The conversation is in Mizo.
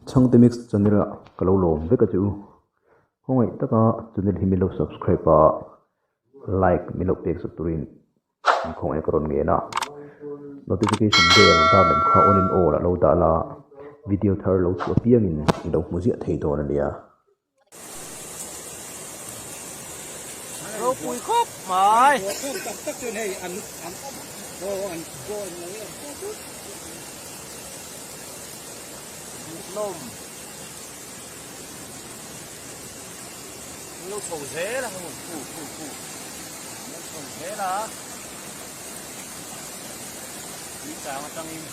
Chhangte Mix channel ah ka lo lawm vek a che u. Khawngaih taka channel hi min lo subscribe a, like min lo pek sak turin in khawngaih ka rawn ngen a. Notification bell dar lem kha on in all ah lo dah la, video thar lo chhuah apiangin i lo hmu ziah thei dawn a nia. Ropui khawp mai. Nawm. Lo chho zel a hmun khu khu khu. Lo chho zel a. Tui chang atangin.